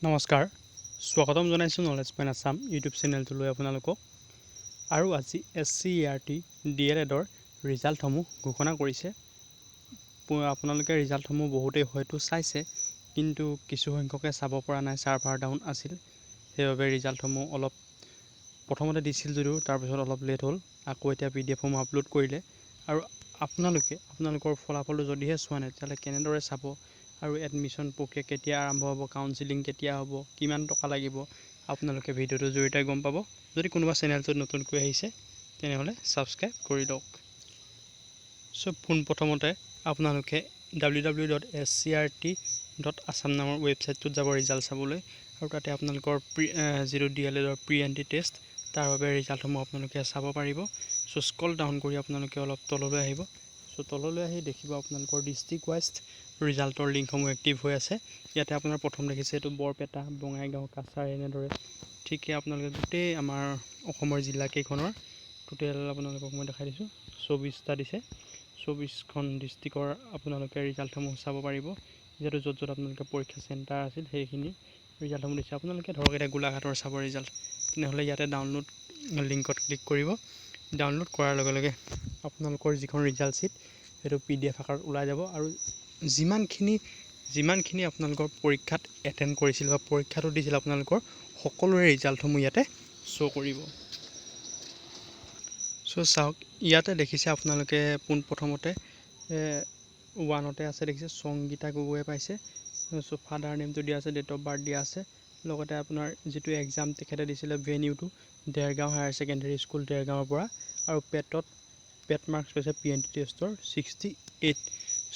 নমস্কাৰ, স্বাগতম জনাইছোঁ নলেজ পইণ্ট আছাম ইউটিউব চেনেলটোলৈ আপোনালোকক। আৰু আজি এছচিইআৰটি ডিএলএডৰ ৰিজাল্টসমূহ ঘোষণা কৰিছে। আপোনালোকে ৰিজাল্টসমূহ বহুতেই হয়তো চাইছে, কিন্তু কিছুসংখ্যকে চাব পৰা নাই, ছাৰ্ভাৰ ডাউন আছিল। সেইবাবে ৰিজাল্টসমূহ অলপ প্ৰথমতে দিছিল যদিও তাৰপিছত অলপ লেট হ'ল। আকৌ এতিয়া পিডিএফসমূহ আপলোড কৰিলে। আৰু আপোনালোকে আপোনালোকৰ ফলাফলটো যদিহে চোৱা নাই, তেতিয়াহ'লে কেনেদৰে চাব আৰু এডমিশ্যন প্ৰক্ৰিয়া কেতিয়া আৰম্ভ হ'ব, কাউন্সিলিং কেতিয়া হ'ব, কিমান টকা লাগিব, আপোনালোকে ভিডিঅ'টোৰ জৰিয়তে গম পাব। যদি কোনোবা চেনেলটোত নতুনকৈ আহিছে, তেনেহ'লে ছাবস্ক্ৰাইব কৰি লওক। চ' পোনপ্ৰথমতে আপোনালোকে www.scert.assam নামৰ ৱেবছাইটটোত যাব ৰিজাল্ট চাবলৈ আৰু তাতে আপোনালোকৰ প্ৰি যিটো ডিএলএডৰ প্ৰি এণ্ট্ৰি টেষ্ট, তাৰ বাবে ৰিজাল্টসমূহ আপোনালোকে চাব পাৰিব। চ' স্ক্ৰল ডাউন কৰি আপোনালোকে অলপ তললৈ আহিব। চ' তললৈ আহি দেখিব আপোনালোকৰ ডিষ্ট্ৰিক্ট ৱাইজ ৰিজাল্টৰ লিংকসমূহ এক্টিভ হৈ আছে। ইয়াতে আপোনাৰ প্ৰথম দেখিছে এইটো বৰপেটা, বঙাইগাঁও, কাছাৰ, এনেদৰে ঠিকে আপোনালোকে গোটেই আমাৰ অসমৰ জিলাকেইখনৰ টোটেল আপোনালোকক মই দেখাই দিছোঁ, 24টা দিছে। 24খন ডিষ্ট্ৰিক্টৰ আপোনালোকে ৰিজাল্টসমূহ চাব পাৰিব। যিহেতু য'ত য'ত আপোনালোকে পৰীক্ষা চেণ্টাৰ আছিল, সেইখিনি ৰিজাল্টসমূহ দিছে। আপোনালোকে ধৰক এতিয়া গোলাঘাটৰ চাব ৰিজাল্ট, তেনেহ'লে ইয়াতে ডাউনলোড লিংকত ক্লিক কৰিব। ডাউনলোড কৰাৰ লগে লগে আপোনালোকৰ যিখন ৰিজাল্ট শ্বীট, সেইটো পিডিএফ আকাৰত ওলাই যাব আৰু যিমানখিনি যিমানখিনি আপোনালোকৰ পৰীক্ষাত এটেণ্ড কৰিছিল বা পৰীক্ষাটো দিছিল, আপোনালোকৰ সকলোৰে ৰিজাল্টসমূহ ইয়াতে শ্ব' কৰিব। চ' চাওক, ইয়াতে দেখিছে আপোনালোকে পোনপ্ৰথমতে ওৱানতে আছে, দেখিছে সংগীতা গগৈয়ে পাইছে। চ' ফাদাৰ নেমটো দিয়া আছে, ডেট অফ বাৰ্থ দিয়া আছে, লগতে আপোনাৰ যিটো এক্সাম তেখেতে দিছিলে, ভেনিউটো দেৰগাঁও হায়াৰ ছেকেণ্ডেৰী স্কুল, দেৰগাঁৱৰ পৰা আৰু পেট মাৰ্কছ পাইছে পি এন টি টেষ্টৰ 68।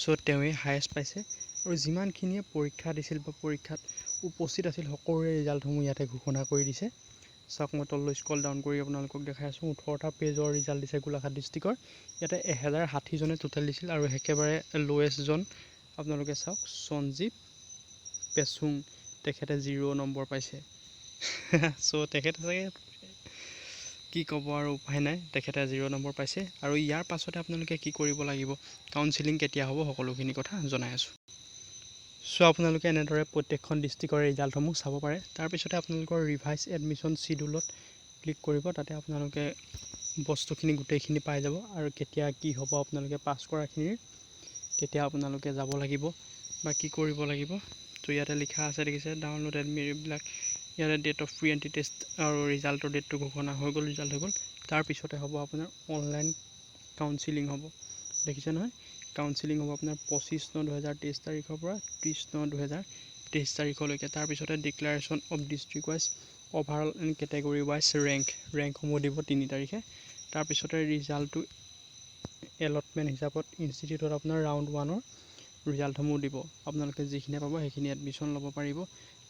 চ' তেওঁৱেই হায়েষ্ট পাইছে। আৰু যিমানখিনিয়ে পৰীক্ষা দিছিল বা পৰীক্ষাত উপস্থিত আছিল, সকলোৰে ৰিজাল্টসমূহ ইয়াতে ঘোষণা কৰি দিছে। চাওক, মই তললৈ স্ক্ৰল ডাউন কৰি আপোনালোকক দেখাই আছোঁ। 18টা পেজৰ ৰিজাল্ট দিছে গোলাঘাট ডিষ্ট্ৰিক্টৰ। ইয়াতে 1060জনে টোটেল দিছিল আৰু একেবাৰে লৱেষ্টজন আপোনালোকে চাওক, সঞ্জীৱ পেচুং, তেখেতে 0 নম্বৰ পাইছে। চ' তেখেতে চাগে কি ক'ব আৰু উপায় নাই, তেখেতে 0 নম্বৰ পাইছে। আৰু ইয়াৰ পাছতে আপোনালোকে কি কৰিব লাগিব, কাউন্সিলিং কেতিয়া হ'ব, সকলোখিনি কথা জনাই আছোঁ। চ' আপোনালোকে এনেদৰে প্ৰত্যেকখন ডিষ্ট্ৰিক্টৰ ৰিজাল্টসমূহ চাব পাৰে। তাৰপিছতে আপোনালোকৰ ৰিভাইজ এডমিশ্যন চিডিউলত ক্লিক কৰিব। তাতে আপোনালোকে বস্তুখিনি গোটেইখিনি পাই যাব আৰু কেতিয়া কি হ'ব, আপোনালোকে পাছ কৰাখিনিৰ কেতিয়া আপোনালোকে যাব লাগিব বা কি কৰিব লাগিব। তো ইয়াতে লিখা আছে, দেখিছে, ডাউনলোড এডমিট এইবিলাক। ইয়াতে date of pre entry test আৰু ৰিজাল্টৰ ডেটটো ঘোষণা হৈ গ'ল, ৰিজাল্ট হৈ গ'ল। তাৰপিছতে হ'ব আপোনাৰ অনলাইন কাউন্সিলিং হ'ব। দেখিছে নহয়, কাউন্সিলিং হ'ব আপোনাৰ 25/9/2023 তাৰিখৰ পৰা 30/9/2023 তাৰিখলৈকে। তাৰপিছতে declaration of district wise overall and category wise rank, ৰেংকসমূহ দিব 3 তাৰিখে। তাৰপিছতে ৰিজাল্টটো এলটমেণ্ট হিচাপত ইনষ্টিটিউটত আপোনাৰ ৰাউণ্ড ওৱানৰ ৰিজাল্টসমূহ দিব। আপোনালোকে যিখিনি পাব, সেইখিনি এডমিশ্যন ল'ব পাৰিব।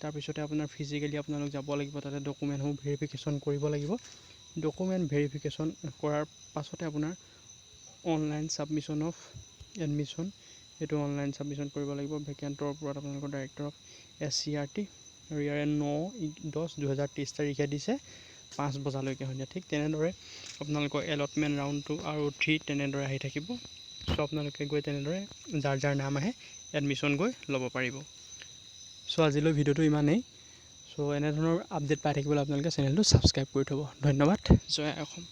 তাৰপিছতে আপোনাৰ ফিজিকেলি আপোনালোক যাব লাগিব, তাতে ডকুমেণ্টসমূহ ভেৰিফিকেশ্যন কৰিব লাগিব। ডকুমেণ্ট ভেৰিফিকেশ্যন কৰাৰ পাছতে আপোনাৰ অনলাইন ছাবমিশ্যন অফ এডমিশ্যন, এইটো অনলাইন ছাবমিশ্যন কৰিব লাগিব ভেকেণ্টৰ ওপৰত আপোনালোকৰ ডাইৰেক্টৰ অফ এছচিইআৰটি। আৰু ইয়াৰে 9/10/2023 তাৰিখে দিছে, 5 বজালৈকে সন্ধিয়া। ঠিক তেনেদৰে আপোনালোকৰ এলটমেণ্ট ৰাউণ্ড টু আৰু থ্ৰী তেনেদৰে আহি থাকিব। চ' আপোনালোকে গৈ তেনেদৰে যাৰ যাৰ নাম আহে, এডমিশ্যন গৈ ল'ব পাৰিব। চ' আজিলৈ ভিডিঅ'টো ইমানেই। চ' এনেধৰণৰ আপডেট পাই থাকিবলৈ আপোনালোকে চেনেলটো ছাবস্ক্ৰাইব কৰি থ'ব। ধন্যবাদ। জয় অসম।